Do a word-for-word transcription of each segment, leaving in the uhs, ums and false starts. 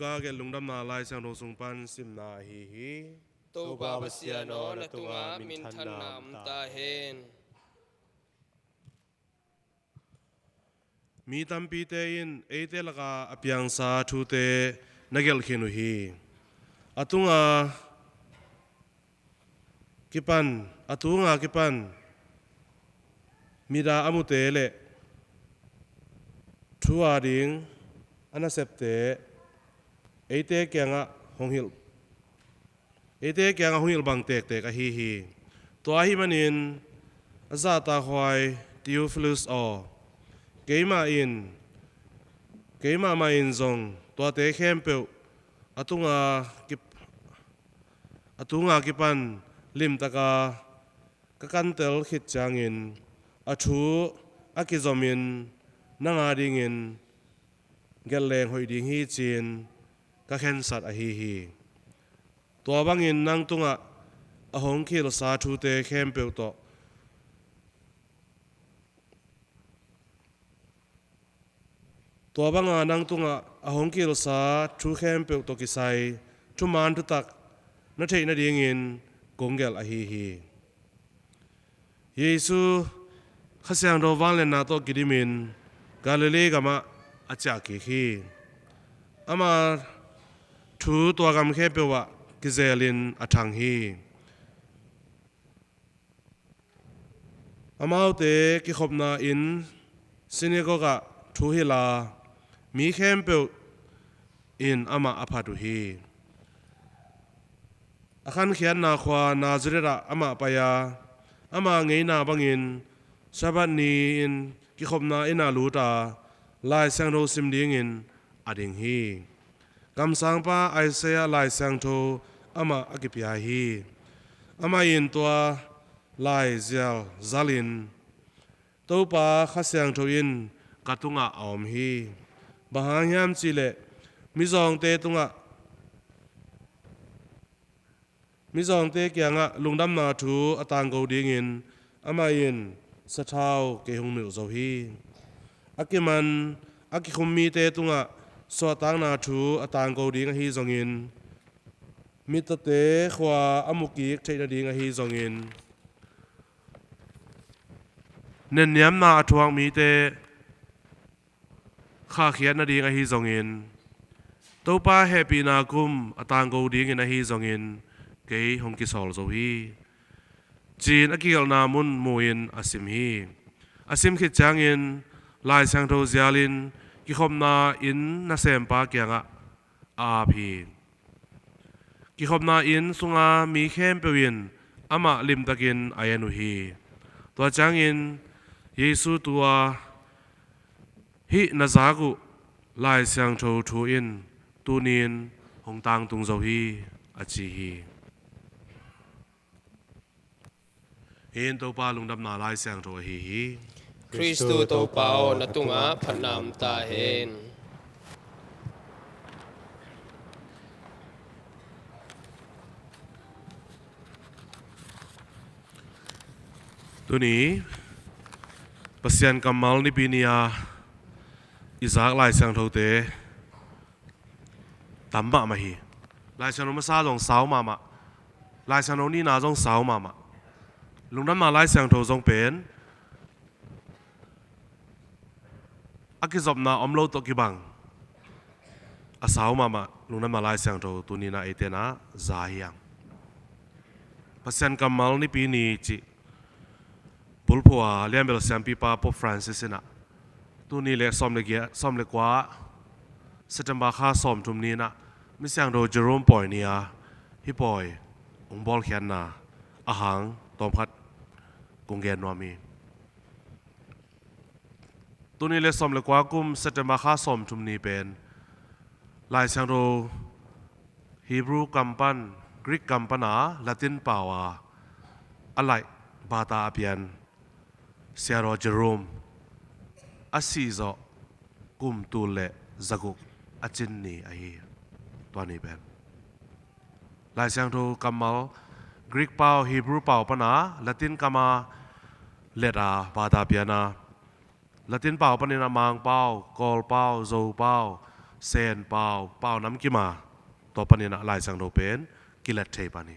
Ka gelh Lungdamna Lai Siangtho sung pan simna ahi hi. Topa Pasian aw, na tungah minthanna om ta hen. Mi tampite in eite laka a piangsa thute na gelh khin uh hi. A tunga kipan, a tunga kipan mida a mute le thu a ding a nasepte eite kiangah hong hilh, eite kiangah hong hilh bang tektek ahi hi. Tua ahih manin a zahtakhuai Theophilus aw, keimah in, keimah mah in zong tuate khempeuh a tunga kip, a tunga kipan limtaka ka kantel khit ciangin a thu a kizomin nang a dingin gelhleng hoih ding hi ci-in ka khensat ahi hi. Tua bangin nang tungah a hong kilsa thute khempeuh tawh Tua banga nang tungah a hong kilsa thu khempeuh tawh kisai thuman thutak na theih nadingin kong gelh ahi hi. Jesu Kha Siangtho vangliatna tawh kidimin Galilee gamah a ciah kik hi. Ama thu tua gam khempeuh ah kizelin a thang hi. Amaute kikhopna inn synagogue ah thu hilh a, mi khempeuh in amah a phat uh hi. A khankhiatna khua Nazareth ah amah pai a, ama ngeina bangin Sabbath ni-in kikhopna inn ah lut a, Lai Siangtho sim dingin a ding hi. Kamsangpa Isaiah Lai Siangtho amah a kipia hi. Amah in tua lai zial zalin, "Topa Kha Siangtho in ka tungah a om hi. Bang hang hiam cihleh mizawngte tungah, mizawngte kiangah lungdamna thu a tangko dingin amah in sathau kei hong nilh zo hi. A kiman a kikhum mite tungah suahtakna thu a tangko ding ahi zongin, mittatte khua a mukik theih nading ahi zongin, nenniamna a thuak mite khahkhiat nading ahi zongin, Topa hehpihna kum a tangko dingin ahi zongin kei hong kisawl zo hi," ci-in a kigelhna mun mu-in a sim hi. A sim khit ciangin Lai Siangtho zialin kikhopna inn nasempa kiangah a ap hi. Kikhopna inn sunga mi khempeuh in amah limtakin a en uh hi. Tua ciangin Jesu tua, "Hih na zak uh Lai Siangtho thu in tuni-in hong tangtung zo hi," a ci hi. Hih in Topa Lungdamna Lai Siangtho ahi hi. Khristu Topa aw, na tungah phatna om ta hen. Tuni Pasian kammal nipi ni-a i zak Lai Siangthote tam mahmah hi. Lai Siangtho masa zong sau mahmah. Lai Siangtho nihna zong sau mahmah. Lungdamna Lai Siangtho zong pen a kizopna om lo tawh kibang a sau mahmah Lungdamna Lai Siangtho tuni-in eite na za hi hang. Pasian kammal nipi ni cih bulphuh a lianbel siampipa Pope Francis in ah, tuni le sawm le giat, sawm le kua, September kha sawmthum ni-in ah, Misiangtho Jerome pawi ni-a hih pawi hong bawlkhiatna a hang tawmkhat kong gen nuam hi. Tuni le sawm le kua kum September kha sawmthum ni pen Lai Siangtho Hebrew kam pan, Greek kam pana Latin pau a a laih, bata a pian Siahaw Jerome a sih zawh kum tul le zaguk a cin ni ahi hi. Tua ni pen Lai Siangtho kammal Greek pau, Hebrew pau pana Latin kama let a, bata pian a, Latin pau panin a Mangpau, Kawlpau, Zopau, Sen Pau, Pau Nam Kim a, tua panin ah Lai Siangtho pen kilet thei pan hi.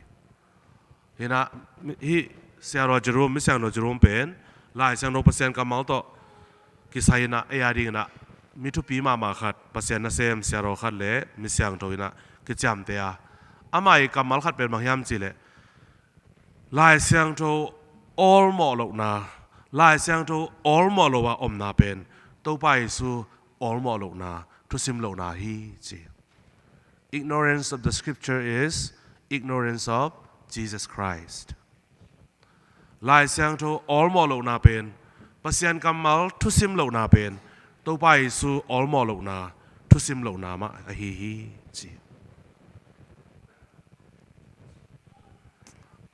Hi in ah, hih Siaruah Jerome, mi siangtho Jerome pen Lai Siangtho Pasian kammal tawh kisai in ah, ei a dingin ah mi thupi mahmah khat, Pasian nasem siaruah khat le mi siangtho in ah kiciamteh a, amah ii kammal khat pen bang hiam cih leh, Lai Siangtho awlmawh lohna, Lai Siangtho awlmawh lo a omna pen Topa Jesu awlmawh lohna, thusim lohna hi, ci. Ignorance of the scripture is ignorance of Jesus Christ. Lai Siangtho awlmawh lohna pen, Pasian kammal thusim lohna pen Topa Jesu awlmawh lohna, thusim lohna mah ahi hi, ci.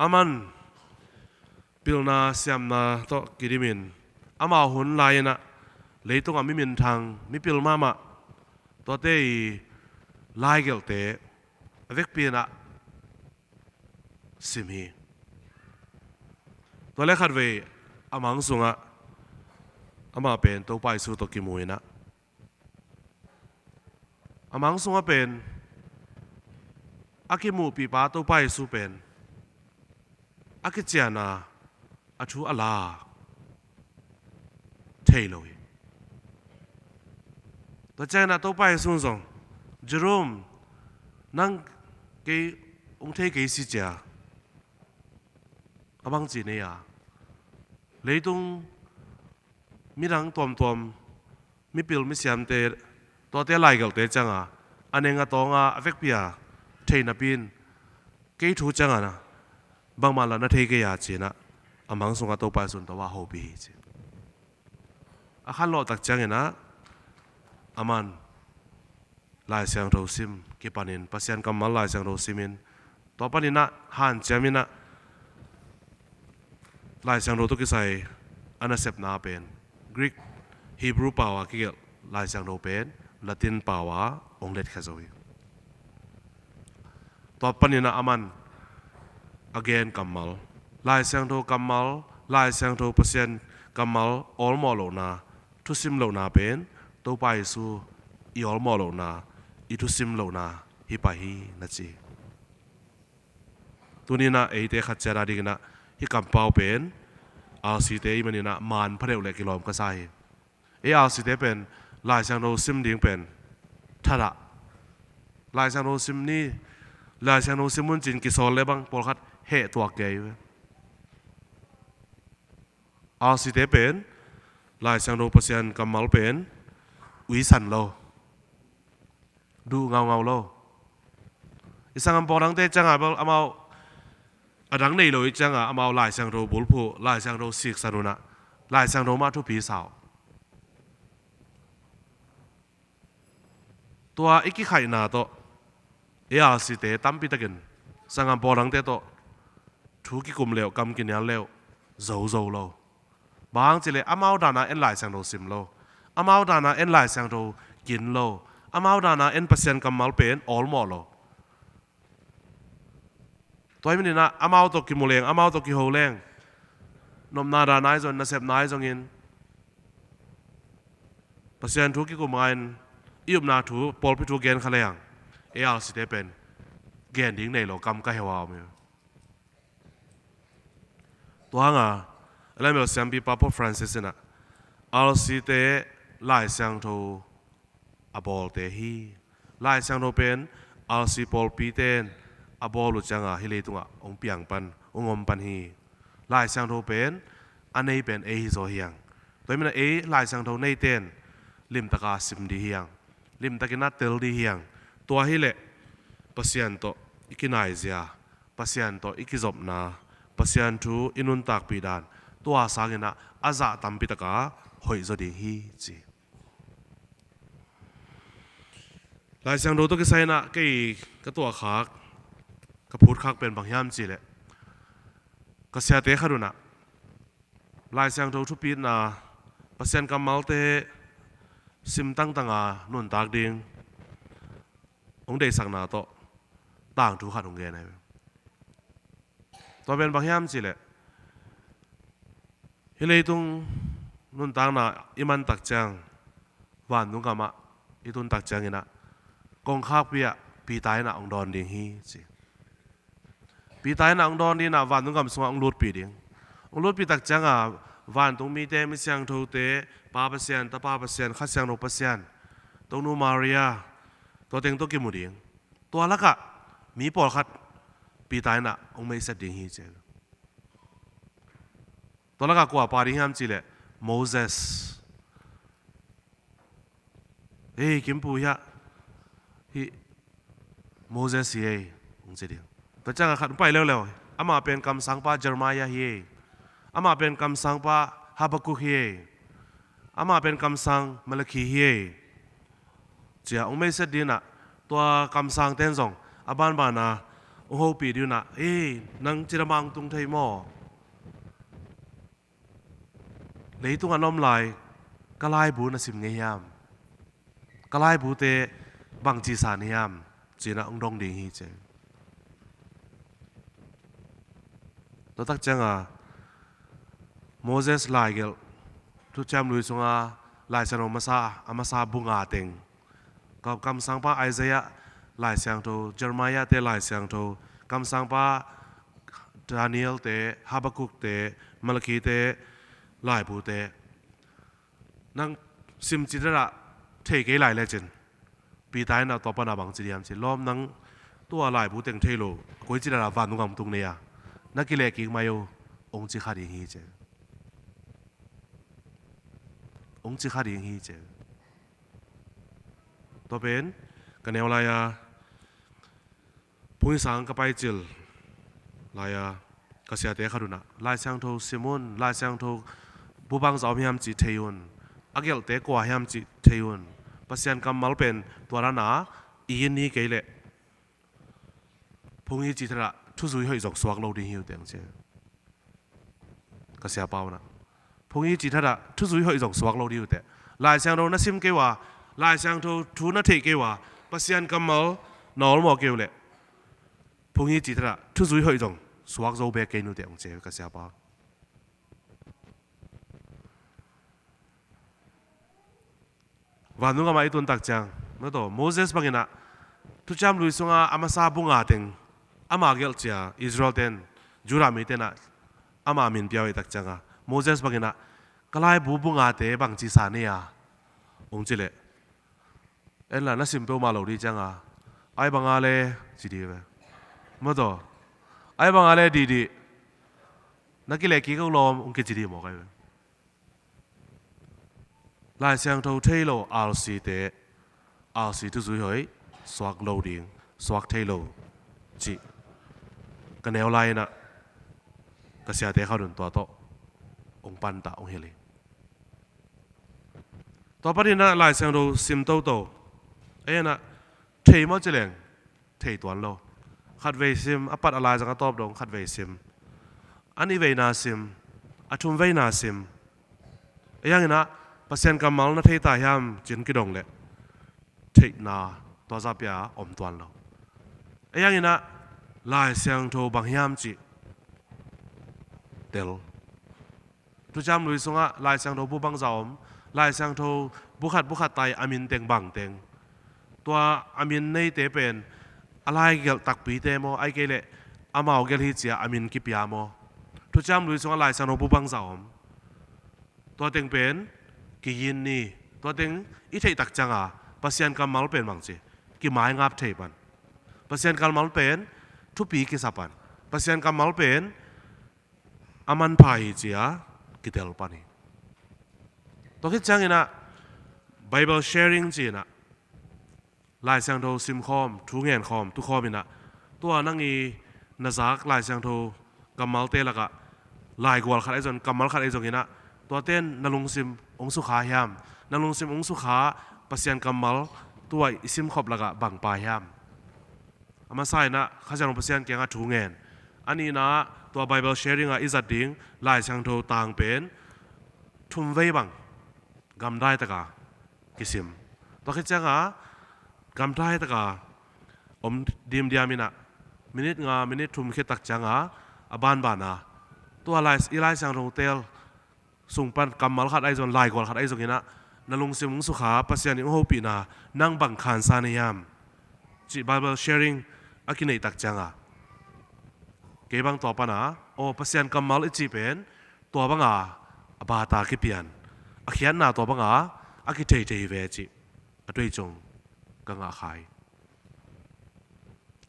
Aman pilna siamna tawh kidimin, amau hun lai-in ah leitungah mi minthang, mipil mahmah, tuate ii laigelhte a vekpi-in ah sim hi. Tua leh khatvei a mang sungah amah pen Topa Jesu tawh kimu-in ah, a mang sungah pen a kimuhpihpa Topa Jesu pen a kician a, a thu a la thei lo hi. Tua ciangin ah Topa Jesu in zong, "Jerome, nang kei hong thei kei si cia, a bangci nei a, leitung midang tuamtuam, mipil misiamte, tuate laigelhte ciang a, a neng a tawng a, a vekpi a thei napi-in, kei thu ciang a na bangmah lah na thei kei a," ci-in ah a mang sungah Topa Jesu in tua hopih hi, ci. A khanlawh tak ciangin ah aman Lai Siangtho sim, kipanin Pasian kammal Lai Siangtho simin, tua panin ah hanciamin ah Lai Siangtho tawh kisai a nasepna pen Greek, Hebrew pau a kigelh Lai Siangtho pen Latin pau a hong letkhia zo hi. Tua panin ah aman a gen kammal, Lai Siangtho kammal, Lai Siangtho Pasian kammal awlmawh lohna, thusim lohna pen Topa Jesu i awlmawh lohna, i thusim lohna hi pah hi, na ci. Tuni-in ah eite khat ciat a dingin ah hih kampau pen R C te ahih manin ah manpha deuh leh kilawm ka sa hi. Ei R C te pen Lai Siangtho sim ding pen thadah, Lai Siangtho sim ni, Lai Siangtho sim un ci-in kisawl leh bang pawlkhat heh tuak kei ve. R C te pen Lai Siangtho Pasian kammal pen uisan lo, duh ngaungau lo. I sanggam pawl dangte ciang a bel amau a dang nei lo ahih ciang a, amau Lai Siangtho bulphuh, Lai Siangtho siksan un ah Lai Siangtho mah thupi sa uh. Tua i kikhaihna tawh A R C te tampi takin sanggam pawl dangte tawh thu kikum le uh, kam kinial le uh, zo zo lo. Bang hang cih leh amau dan a en Lai Siangtho sim lo, amau dan a en Lai Siangtho kin lo, amau dan a en Pasian kammal pen awlmawh lo. Tua ahih manin ah amau tawh kimu leng, amau tawh kiho leng, nopna dan ahi zongin, nasepna ahi zongin, Pasian thu kikum a-in i upna thu, pawlpi thu gen kha leng, A R C te pen gen ding nei lo, kam ka heuh a om hi. Tua hang a, a lamel siampipa Pope Francis in ah R C te Lai Siangtho a bawlte hi. Lai Siangtho pen R C pawlpite in a bawl uh ciang a hih leitungah hong piang pan, hong om pan hi. Lai Siangtho pen a nei pen ei hi zaw hi hang. Tua ahih manin ah ei Lai Siangtho neite in limtak a sim ding hi hang, limtakin a tel ding hi hang. Tua hi leh Pasian tawh i kinaizia, Pasian tawh i kizopna, Pasian thu i nuntakpih dan, tua sangin ah a zah tampi tak a hoih zaw ding hi, ci. Lai Siangtho tawh kisai in ah kei ka tuahkhak, ka phutkhak pen bang hiam cih leh, ka siate khat un ah Lai Siangtho thupitna, Pasian kammalte sim tangtang a nuntak ding hong deihsakna tawh tangthu khat hong gen ahi. Tua pen bang hiam cih leh, hih leitung nuntakna i man tak ciang, vantung gamah i tun tak ciangin ah, kongkhakpi ah Peter in ah hong dawn ding hi ci. Peter in ah hong dawn ding in ah vantung gam sungah hong lutpih ding. Hong lutpih tak ciangah vantung mite, mi siangthote, Pa Pasian, Tapa Pasian, Kha Siangtho Pasian, Tonu Maria, tua teng tawh kimu ding. Tua lakah mi pawlkhat Peter in ah hong meiset ding hi ci. Tua lakah kua pa ding hiam cih leh Moses. Ei, Kimpu hiah, hih Moses hi ei, hong ci ding. Tua ciangah khat hong pai leuleu. Amah pen kamsangpa Jeremiah hi ei. Amah pen kamsangpa Habakkuk hi ei. Amah pen kamsang Malakhi hi ei. Ci-a hong meiset ding in ah, tua kamsangte in zong a banbana hong hopih ding in ah, ei, nang cidam a hong tung thei maw? Leitungah na om lai ka laibu na sim ngei hiam? Ka laibute bangci sa na hiam? Ci-in ah hong dong ding hi ci. Tua tak ciangah Moses laigelh, Thuciam Lui sunga Lai Siangtho masa, a masa bu nga teng, ka-, kamsangpa Isaiah Lai Siangtho, Jeremiah te Lai Siangtho, kamsangpa Daniel te, Habakkuk te, Malakhi te, laibute nang sim cithadah thei kei lai lecin, Peter in ah tua pana bang ci diam ci, lawm, nang tua laibu teng thei lo, koi cithadah vantung gam tung na hia? Na kilehkik mai uh, hong ci kha ding hi ci. Hong ci kha ding hi ci. Tua pen ka neu lai-a phunghisang ka paicil lai-a ka siate khat un ah, Lai Siangtho sim un, Lai Siangtho bu bangzah om hiam cih thei un, a gelhte kua hiam cih thei un. Pasian kammal pen tua dana i inn ni kei leh phunghi cithadah thuzui hoih zong suak lo ding hi uh teng ci. Ka siapa un ah, phunghi cithadah thuzui hoih zong suak lo ding uh teh. Lai Siangtho na sim kei uh a, Lai Siangtho thu na theih kei uh a, Pasian kammal na awlmawh kei uh leh phunghi cithadah thuzui hoih zong suak zo bek kei nu teh, hong ci ka siapa. Vantung gam ah i tun tak ciang, na tawh, Moses bangin ah Thuciam Lui sunga a masa bu nga teng ama gelh cia Israel ten, Judah mite in ah ama min pia uh ahih tak ciangah, Moses bangin ah ka laibu bu ngate bangci sa na hia? Hong ci leh, en la, na sim peuhmah lo ding ciangah, ai banga le ci ding ve. Maw tawh, ai banga le dihdih, na kilehkik uh lawm, hong kici ding mawk ai ve. Lai Siangtho thei lo alsite, alsi thuzui hoih suak lo ding, suak thei lo cih ka neu lai-in ah ka siate khat un tua tawh hong panta hong hilh hi. Tua panin ah Lai Siangtho sim toto, ei, en ah, thei maw ci leng thei tuan lo. Khatvei sim, a pat a lai zang a tawp dong khatvei sim, a nihveina sim, a thumveina sim. Ei, hangin ah Pasian kammal na thei ta hiam ci-in kidong leh theihna tua zah pia om tuan lo. Ei, hangin ah Lai Siangtho bang hiam cih tel. Thuciam Lui sungah Lai Siangtho bu bangzah om, Lai Siangtho bu khat bu khat tai a min teng bang teng. Tua a min neite pen a laigelh takpite maw, ahih kei leh amau gelh hi ci-a a min kipia maw? Thuciam Lui sungah Lai Siangtho bu bangzah om. Tua teng pen kiyin ni. Tua teng i theih tak ciangah Pasian kammal pen bangci, kimaingap thei pan. Pasian kammal pen thupi kisa pan. Pasian kammal pen a manpha hi ci-a kitel pan hi. Tua khit ciangin ah Bible sharing ci-in ah Lai Siangtho simkhawm, thu ngenkhawm, tukhawm in ah, tua nang i na zak Lai Siangtho kammalte lakah laigual khat ahi zong, kammal khat ahi zongin ah, tuate in na lungsim hong sukha hiam? Na lungsim hong sukha Pasian kammal tua i simkhop lakah bang pha hiam? A masa in ah Kha Siangtho Pasian kiangah thu ngen. A nihna ah tua Bible sharing ah i zat ding Lai Siangtho tang pen thumvei bang gamdai taka kisim. Tua khit ciangah gamdai taka om dimdiam in ah, minit nga, minit thum khit tak ciangah a banbana tua Lai, i Lai Siangtho teel sung pan kammal khat ahi zong, laigual khat ahi zongin ah, na lungsim hong sukha, Pasian in hong hopihna nang bang khansa na hiam? cih Bible sharing a kineih tak cianga kei bang tua pana aw Pasian kammal i cih pen tua banga a bata kipian, a khiatna tua banga a kitheithei ve cih a tuei cung ka ngah khai.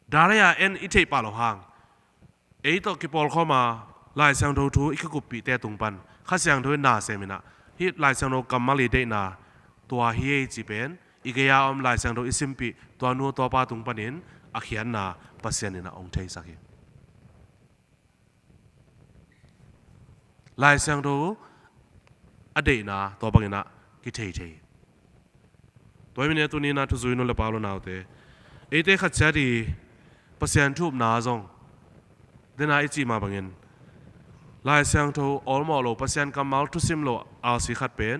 Daria en i theih pah lo hang ei tawh kipawlkhawma Lai Siangtho thu i kikuppihte tung pan Kha Siangtho in na seminah hih Lai Siangtho kammal i deihna tua hi ei cih pen i gei-a om Lai Siangtho i simpih tua nu tua pa tung panin a khiatna Pasian inah hong theisak hi. Lai Siangtho a deihna tua banginah kitheithei. Tua hi mine tuninah thuzui nu le pa lu naute eite khat ciat i Pasian thu upna zong dena i cih mah bangin Lai Siangtho awlmawh lo Pasian kammal thusim lo alsi khat pen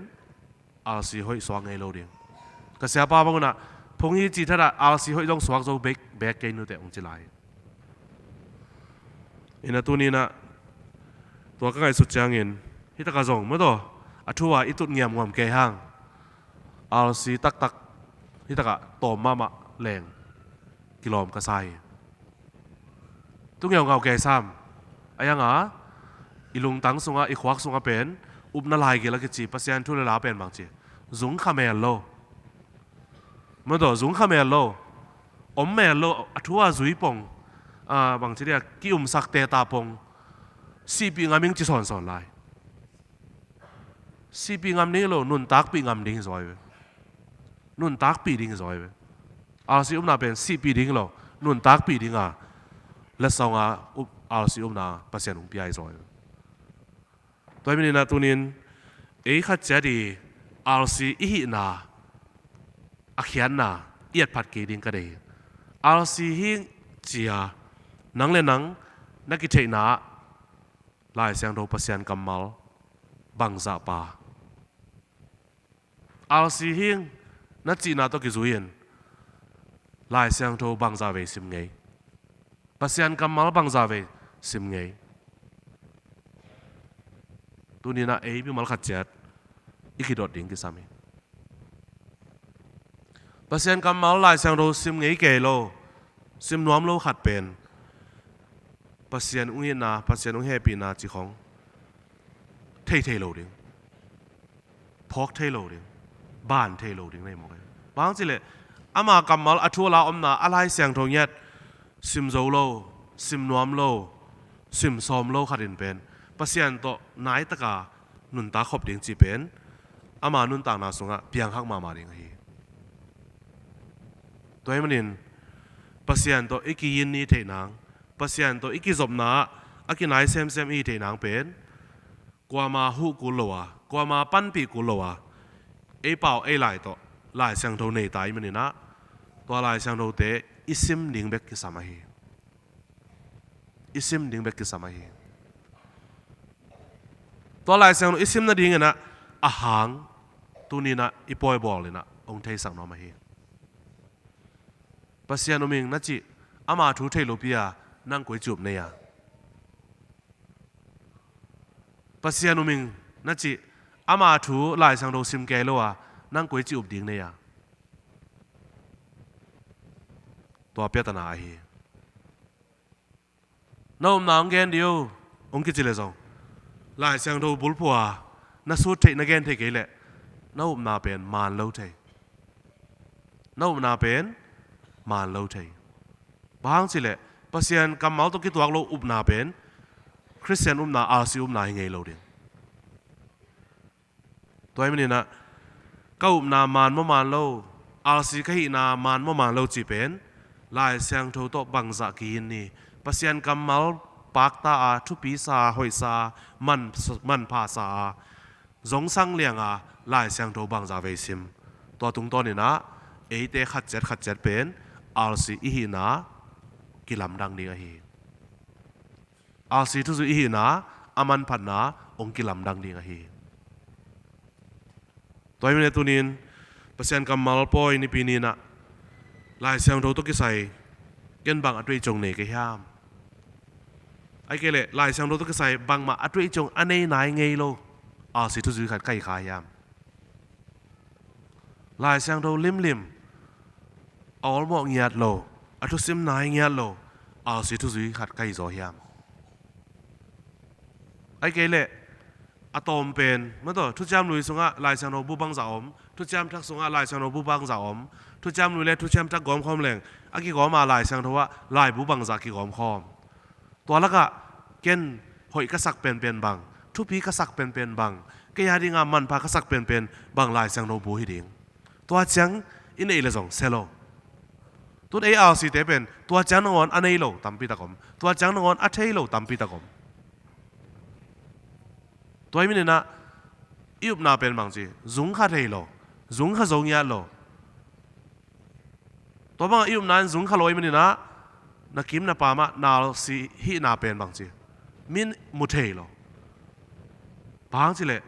alsi hoih suak ngei lo ding. Ka siapa bangunah phung hi cih thatah alsi hoih zong suak zo bek bek kei nute hong ci lai. Ina tuninah tua ka ngaihsut ciangin hitakah zong mawtaw a thu a i tut ngiamnguam kei hang alsi taktak hitakah tawm mahmah leng kilawm ka sa hi. Tu ngeungau kei sam a ianga i lungtang sungah i khuak sungah pen upna laigil a kici Pasian thu le la pen bangci zung khamel lo. Mawtaw zung khamel lo, om mel lo, a thu a zui pong, a bangci dia ki-umsak teta pong sihpih ngam ing ci sawnsawn lai. Sihpih ngam ding hi lo, nuntakpih ngam ding hi zaw hi ve. Nuntakpih ding hi zaw hi ve. Alsi upna pen sihpih ding hi lo, nuntakpih dinga letsong a alsi upna Pasian hong pia hi zaw hi ve. Tua hi maninah tunin ei khat ciat i alsi i hihna a khiatna i etphat kei ding ka dei hi. Alsi hi cia nang le nang na kitheihna ah Lai Siangtho Pasian kammal bangzah pa? Alsi hi na cihna tawh kizui-in Lai Siangtho bangzah vei sim ngei? Pasian kammal bangzah vei sim ngei? Tuninah ei mimal khat ciat i kidot ding kisam hi. Pasian kammal Lai Siangtho sim ngei kei lo, sim nuam lo khat pen Pasian hong itna, Pasian hong hehpihna cikhong thei thei lo ding, phawk thei lo ding, ban thei lo ding nei mawk hi. Bang cileh ama kammal a thu a la omna a Lai Siangtho ngiat sim zo lo, sim nuam lo, sim sawm lo khatin pen Pasian tawh naitaka nuntak khop ding cih pen ama nuntakna sungah pianghak mahmah ding ahi. Tua hi manin Pasian tawh i ki-in ni theih nang, Pasian tawh i kizopna ah a kinai semsem i hi theih nang pen kuama huh kul lo a, kuama panpih kul lo a, ei pau ei lai tawh Lai Siangtho nei ta i maninah tua Lai Siangthote i sim ding bek kisam ahi. I sim ding bek kisam ahi. Tua Lai Siangtho i sim nadinginah a hang tuninah i pawibawl inah hong theisak nuam ahi. Pasian um ing na cih ama thu thei lopi a nang koi ci up nei a? Pasian um ing na cih ama thu Lai Siangtho sim kei lo a nang koi ci up ding nei a? Tua piatana ahi. Na upna hong gen dih o hong kici le zong Lai Siangtho bulphua na sut theih na gen thei kei leh na upna pen maan lo thei. Na upna pen maan lo thei. Bang hang cileh Pasian kammal tawh kituak lo upna pen Khristian upna, alsi upna hi ngei lo ding. Tua hi maninah ka upna maan maw maan lo, alsi ka hihna maan maw maan lo cih pen Lai Siangtho tawh bangzah ki-in ni, Pasian kammal pakta a thupisa a, hoihsa a, man, manphasa a, zongsang lianga Lai Siangtho bangzah vei sim? Tua tungtawninah eite khat ciat khat ciat pen alsi i hihna kilamdang ding ahi. Alsi thuzui i hihna a manphatna hong kilamdang ding ahi. Tua hi mine tunin Pasian kammal pawi nipi ninah Lai Siangtho tawh kisai ken bang a tuei ciong nei ka hiam? Ai kei leh Lai Siangtho tawh kisai bangmah a tuei ciong a nei nai ngei lo alsi thuzui khat ka hi kha hiam? Lai Siangtho limlim a awlmawh ngiat lo, a thusim nai ngiat lo, R C thuzui khat ka hi zaw hiam? Ahih kei leh a tawm pen, maw taw, Thuciam Lui sungah Lai Siangtho bu bangzah om, Thuciam Thak sungah Lai Siangtho bu bangzah om, Thuciam Lui le Thuciam Thak gawmkhawm leng a kigawm a Lai Siangtho ah laibu bangzah kigawmkhawm. Tua lakah ken hoih ka sak penpen bang, thupi ka sak penpen bang, kei a dinga manpha ka sak penpen bang Lai Siangtho bu hi ding. Tua ciang i neih le zong sia lo. Tun ei R C te pen tua ciang nangawn a nei lo tampi tak om. Tua ciang nangawn a thei lo tampi tak om. Tua hi maninah i upna pen bang ci, zung kha thei lo, zung kha zo ngiat lo. Tua bangah i upna in zung kha lo hi maninah na kim na pamah na R C hihna pen bang ci, min mu thei lo. Bang ci leh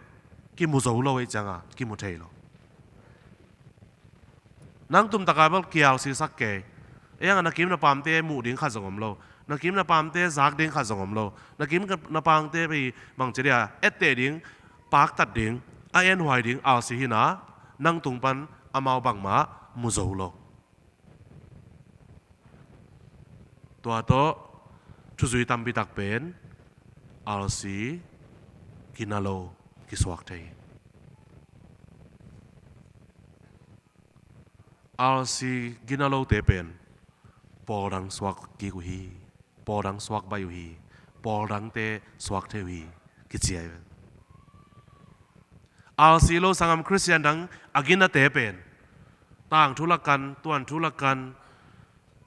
kimu zo lo, ei cianga kimu thei lo. Nang tumtaka bel ki R C sak kei. Ei hanga na kim na pamte muh ding khat zong om lo. Na kim na pamte zak ding khat zong om lo. Na kim na pamte pi bang ci dia etteh ding, paktat ding, a enhuai ding R C hina, nang tung pan amau bangmah mu zo lo. Tua tawh thuzui tampi tak pen R C gina lo kisuak thei. R C gina lote pen pawl dang suak kik uh hi, pawl dang suak baih uh hi, pawl dangte suak thei uh hi, kici hi. R C lo sanggam Khristian dang a ginate pen tangthu lakan, tuanthu lakan,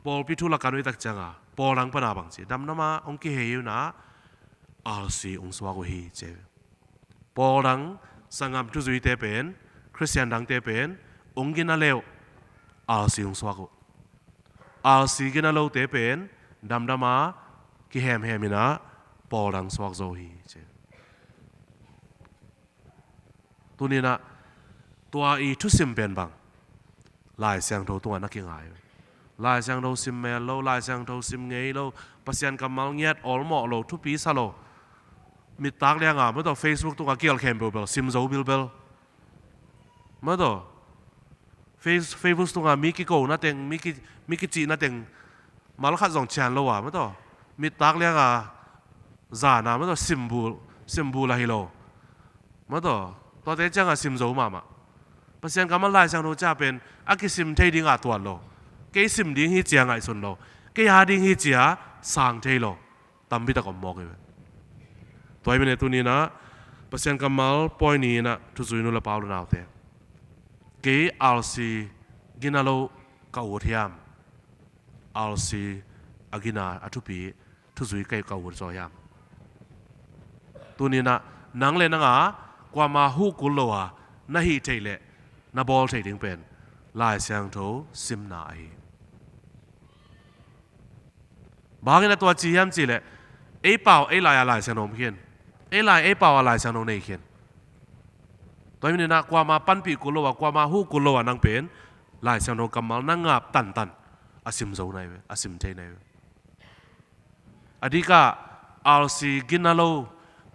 pawlpi thu lakan uh i tak cianga pawl dang pana bang ci, damdama hong kihei uh na R C hong suak uh hi ci. Pawl dang sanggam thuzuite pen, Khristian dangte pen hong gina leuh, R C hong suak uh. R C gina lote pen damdama kihemhem inah pawl dang suak zo hi ci. Tuninah tua i thusim pen bang Lai Siangtho tungah na kingai. Lai Siangtho sim mel lo, Lai Siangtho sim ngei lo, Pasian kammal ngiat awlmawh lo, thupi sa lo. Mittak lianga, maw taw, Facebook tungah kial khempeuh bel sim zo bilbel. Maw taw, Face-, Facebook tungah mi kiko na teng, mi ki, mi kicih na teng, mal khat zong cian lo a, maw taw, mittak lianga zana, maw taw, simbul, simbul ahi lo. Maw taw, tuate cianga sim zo mahmah. Pasian kammal Lai Siangtho cia pen a kisim thei dinga tuat lo. Kei sim ding hi cia ngaihsun lo. Kei a ding hi cia sang thei lo. Tampi tak om mawk hi ve. Tua hi mene tuninah Pasian kammal pawi ni inah thuzui nu le pa u le naute, kei R C gina lo ka ut hiam? R C a gina a thupi thuzui kei ka ut zaw hiam? Tuninah nang le nanga kuama huh kul lo a na hih theih leh na bawl theih ding pen Lai Siangtho simna ahi. Bangin a tua ci hiam cihleh ei pau ei lai-a Lai Siangtho om khin. Ei lai ei pau-a Lai Siangtho nei khin. Tua hi maninah kuama panpih kul lo a, kuama huh kul lo a nang pen Lai Siangtho kammal na ngap tantan a sim zo nai ve, a sim thei nai ve. A dikah R C gina lo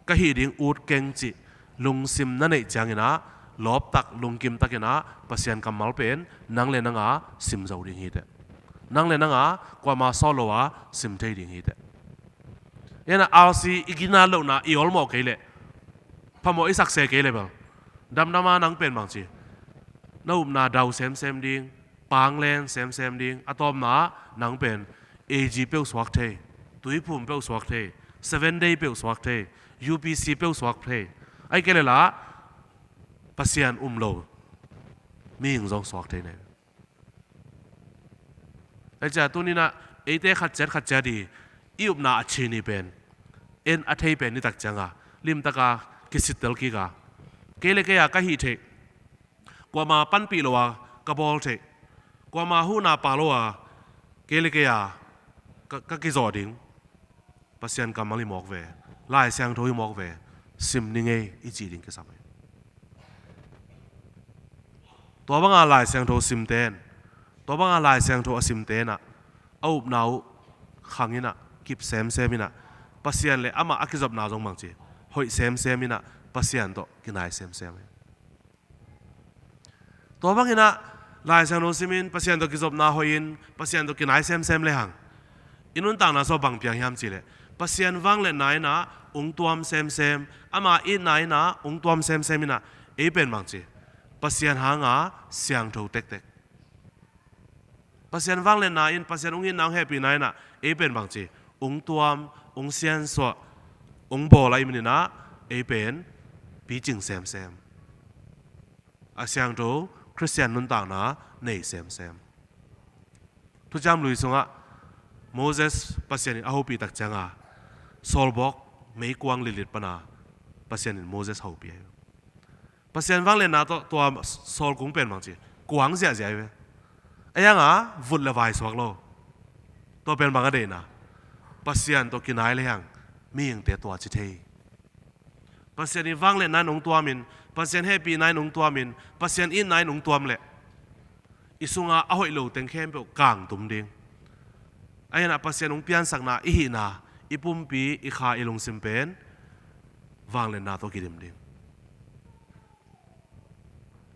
ka hih ding ut keng cih lungsim na neih cianginah lawptak lungkim takinah Pasian kammal pen nang le nanga sim zo ding hiteh. Nang le nanga kuama sawt lo a sim thei ding hiteh. Ena R C i gina lohna i awlmawh kei leh, phamawh i sakse kei leh bel, damdama nang pen bangci, na upna dau semsem ding, panglen semsem ding, a tawpna nang pen A G peuh suak thei, Tuiphum peuh suak thei, Seven Day peuh suak thei, U P C peuh suak thei. Ahih kei leh lah Pasian um lo mihing zong suak thei nei. Ahih ciang tuninah eite khat ciat khat ciat i, i upna a cin i pen, en a thei pen i tak cianga limtaka kisittel kika, kei le kei a ka hih theih, kuama panpih lo a ka bawl theih, kuama huhna pha lo a kei le kei a ka, ka kizawh ding Pasian kammal hi mawk ve, Lai Siangtho hi mawk ve, sim ni ngei i cih ding kisam hi. Tua banga Lai Siangtho simten, tua banga Lai Siangtho a simtenah a upna uh khanginah kip semseminah Pasian le amah a kizopna zong bangci, hoih semseminah Pasian tawh kinai semsem hi. Tua banginah Lai Siangtho simin Pasian tawh kizopna hoihin Pasian tawh kinai semsem lehang, i nuntakna sung bang piang hiam cihleh, Pasian vangliatna in ah ung tuam semsem, ama itna in ah ung tuam semsem in ah, ei pen bangci, Pasian hanga siangtho tektek. Pasian vangliatna in, Pasian ung itna ung hehpihna in ah, ei pen bangci, ung tuam, ung siansuah, ung bawl ahih manin ah, ei pen picing semsem, a siangtho Khristian nuntakna nei semsem. Thuciam Lui sungah Moses Pasian in a hopih tak cianga, sawlbawk meikuang litlit pana Pasian in Moses hopih ahi. Pasian vangliatna tawh tua sawlkung pen bangci, kuang ziahziah ahi ve. A hianga vut le vai suak lo. Tua pen bang a deihna, Pasian tawh kinai lehang mihingte tua ci thei. Pasian i vangliatna in ung tuamin, Pasian hehpihna in ung tuamin, Pasian itna in ung tuam leh, i sunga a hoih lo teng khempeuh kangtum ding. A hianah Pasian ung piansakna i hihna, i pumpi, i kha, i lungsim pen vangliatna tawh kidim ding.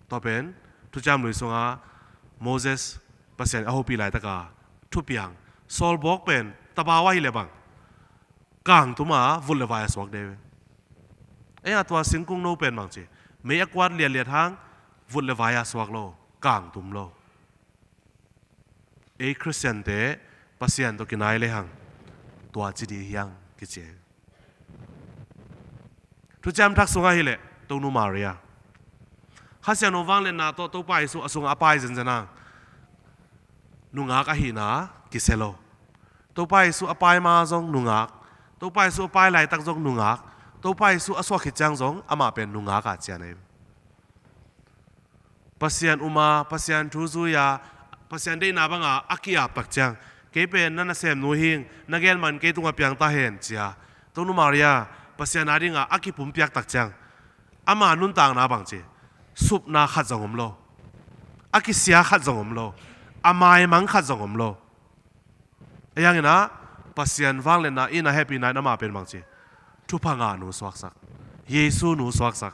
Tua pen Thuciam Lui sunga Moses Pasian a hopih laitaka thupiang, sawlbawk pen tapau ahi leh bang, kangtuma vut le vai a suak deuh. Ei a tua singkung no pen bangci, mei a kuat liatliat hang vut le vai a suak lo, kangtum lo. Ei Khristiante Pasian tawh kinai lehang tua ci dih hiang kici. Thuciam Thak sungah hileh Tonu Maria, Kha Siangtho vangliatna tawh Topa Jesu a sungah a pai zenzen hang, nungak ahihna kisia lo. Topa Jesu a pai ma zong nungak, Topa Jesu a pai laitak zong nungak, Topa Jesu a suah khit ciang zong amah pen nungak a cian ahi. Pasian uma, Pasian thu zui-a, Pasian deihna banga a ki-ap tak ciang, kei pen na nasemnu hing, na gen man kei tungah piang ta hen cia, Tonu Maria Pasian a dinga a kipumpiak tak ciang, ama nuntakna bangci, supna khat zong om lo, a kisia khat zong om lo, a maimang khat zong om lo. A hiangin ah Pasian vangliatna in a hehpihna in amah pen bangci, thupha ngahnu suaksak, Jesu nu suaksak,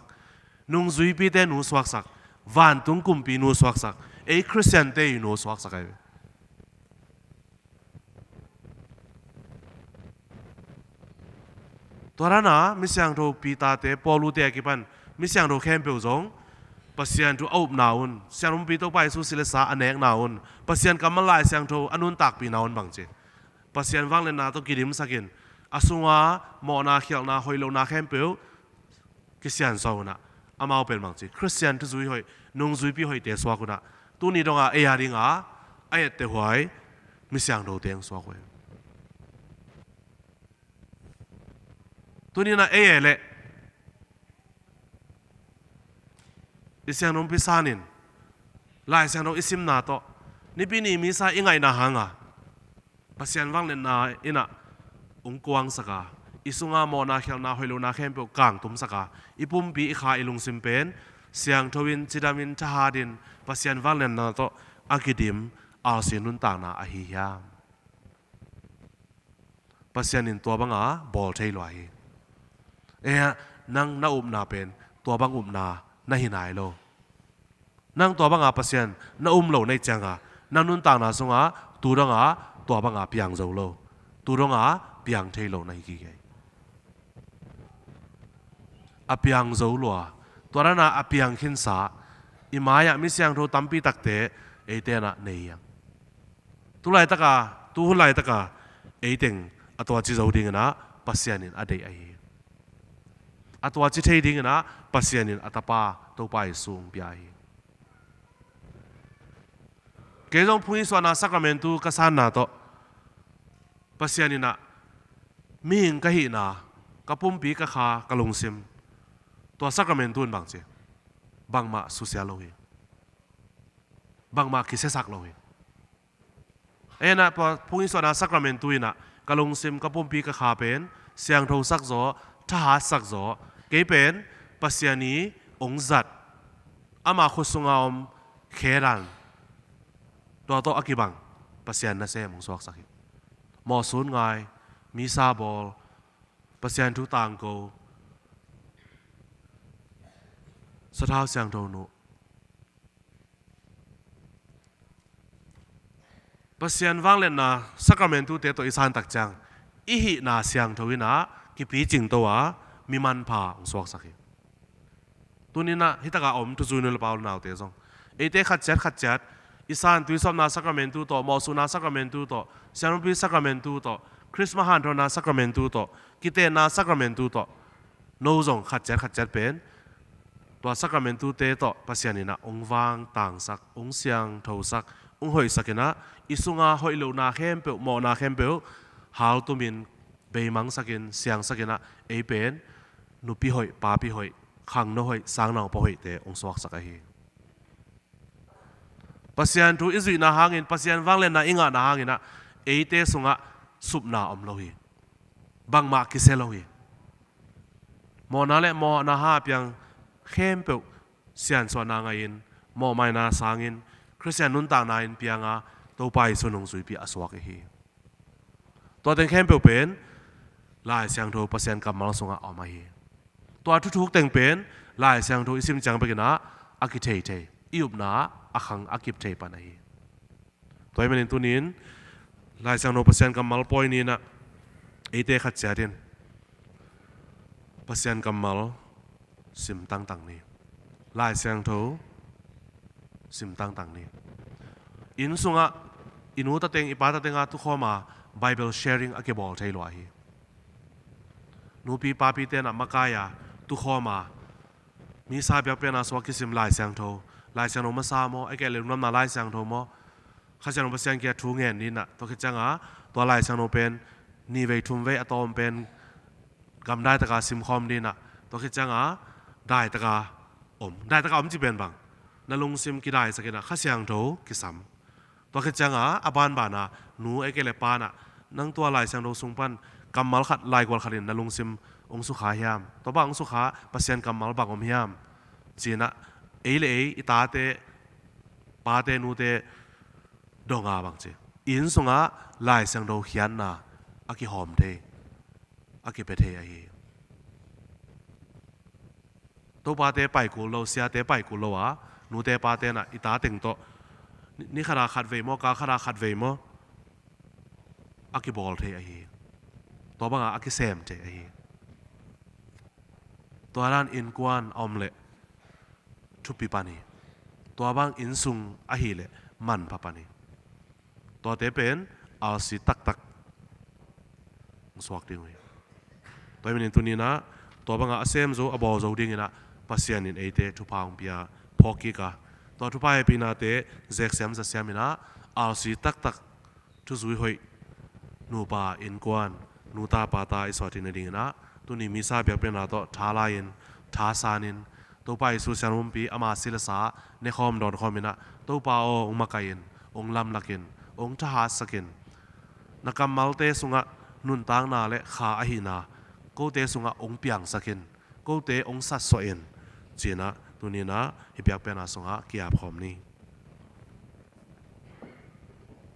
nungzuipite nu suaksak, vantung kumpi nu suaksak, ei Khristiante i nu suaksak ahi. Tua dana mi siangtho Peter-te, Paulu-te a kipan mi siangtho khempeuh zong Pasian thu a upna un, siangtho pumpi Topa Jesu si le sa a nekna un, Pasian kammal Lai Siangtho a nuntakpihna un bangci, Pasian vangliatna tawh kidimsakin, a sunga mawhna, khialhna, hoih lohna khempeuh kisiansuah unah, amau pen bangci, Khristian thuzui hoih, nungzuipi hoihte suak unah, tuni donga ei a dinga a ettehhuai mi siangthote hong suak uh hi. Tuni inah ei e leh i siangtho pumpi sanin, Lai Siangtho i simna tawh, Nipi ni misa i ngaihna hanga Pasian vangliatna inah hong kuangsaka, i sunga mawhna, khialhna, hoih lohna khempeuh kangtumsaka, i pumpi, i kha, i lungsim pen siangtho in, cidamin, thahatin Pasian vangliatna tawh a kidim alsi nuntakna ahi hiam? Pasian in tua banga bawl thei lua hi. Ei, nang na upna pen tua bang upna na hi nai lo. Nang tua banga Pasian na um lo na hih cianga, nang nuntakna sunga tu donga tua banga piang zo lo, tu donga piang thei lo na hi kik hi. A piang zo lua, tua dana a piang khinsa, i mai-ah mi siangtho tampi takte eite inah nei hiang. Tu laitaka, tu hun laitaka, eiteng a tua ci zo dinginah Pasian in a deih ahi. A tua ci thei dinginah Pasian in a Tapa Topa Jesu hong pia ahi. Kei zong phung i suahna sakramentu ka sanna tawh Pasian inah mihing ka hihna, ka pumpi, ka kha, ka lungsim, tua sakramentu in bangci, bangmah susia lo hi. Bangmah kisiasak lo hi. Ei inah phung i suahna sakramentu inah ka lungsim, ka pumpi, ka kha pen siangthosak zaw, thahatsak zaw. Kei pen Pasian i hong zat, ama khut sunga om khe dan, tua tawh a kibang Pasian nasem hong suaksak hi. Mawhsun ngai, misa bawl, Pasian thu tangko, sathau siangtho nuh, Pasian vangliatna sacramentute tawh i san tak ciang i hihna siangtho in ah kipicingto a mi manpha hong suaksak hi. Tuni-in ah hitakah a om thuzui nu le pa u le naute zong, eite khat ciat khat ciat i san tuisawpna sacramentu tawh, mawhsutna sacramentu tawh, siangthopi sacramentu tawh, Christmas hanthotna sacramentu tawh, kitenna sacramentu tawh, no zong khat ciat khat ciat pen tua sacramentute tawh Pasian in ah hong vangtangsak, hong siangthosak, hong hoihsak in ah i sunga hoih lohna khempeuh, mawhna khempeuh haltumin beimangsakin, siangsakin ah ei pen nupi hoih, papi hoih, khangno hoih, sangnaupa hoihte hong suaksak ahi. Pasian thu i zuihna hangin, Pasian vangliatna i ngahna hangin ah eite sungah supna om lo hi. Bangmah kisia lo hi. Mawhna le mawhna ha a piang khempeuh siansuahna ngah-in, mawhmaina sangin, Khristian nuntakna in pianga Topa Jesu nungzuipi a suak i hi. Tua teng khempeuh pen Lai Siangtho Pasian kammal sungah a om ahi. Tua thuthuk teng pen Lai Siangtho i sim ciang bekin ah a kithei thei, i upna ah a khang a kip thei pan ahi. Tua ahih manin tuni-in Lai Siangtho Pasian kammal pawi ni-in ah eite khat ciat in Pasian kammal sim tangtang ni. Lai Siangtho sim tangtang ni. Inn sungah i nu ta teng, i pa ta teng a tukhawm a Bible sharing a kibawl thei lua hi. Nupi papi ten ah makai a tukhawm a Misa biakpiakna sungah kisim Lai Siangtho, Lai Siangtho masa maw, a kei le lungdamna Lai Siangtho maw, Kha Siangtho Pasian kiang thu ngen ni-in ah, tua khit ciangin tua Lai Siangtho pen nihvei thumvei a tawm pen gamdai taka simkhawm ni-in ah, tua khit ciangin daitaka om, daitaka om ci pen bang, na lungsim kidaisak in ah Kha Siangtho kisam. Tua khit ciangin a banbana nu a kei le pa in ah, nang tua Lai Siangtho sung pan kammal khat, laigual khat in na lungsim hong sukha hiam? Tua bang hong sukha Pasian kammal bang om hiam? Ci-in ah ei le ei, i tate, pate, nute donga bang ci, inn sungah Lai Siangtho khiatna a kihawm thei, a kipia thei ahi. Topate pai kul lo, siate pai kul lo a, nute pate in ah i ta teng tawh ni, ni khat a khat vei maw, kal khat a khat vei maw, a kibawl thei ahi. Tua bangah a kisem thei ahi. Tua dan innkuan a om leh thupi pan hi. Tua bang inn sung ahih leh manpha pan hi. Tuate pen alsi taktak hong suak ding uh hi. Tua ahih manin tuni-in ah tua bangah a sem zo, a bawl zo dingin ah Pasian in eite thupha hong pia phawk kik a, tua thupha hehpihnate zeksiam zasiam in ah alsi taktak thuzui hoih nupa innkuan, nuta pata i suah theih nadingin ah tuni Misa biakpiakna tawh tha la-in, tha sanin, Topa Jesu sianpumpi ama si le sa nekhawm dawnkhawm in ah, Topa aw, hong makaih in, hong lamlak in, hong thahatsak in, na kammalte sungah nuntakna le kha ahihna kote sungah hong piangsak in, kote hong satsuah in, ci-in ah tuni-in ah hih biakpiakna sungah ki-apkhawm ni.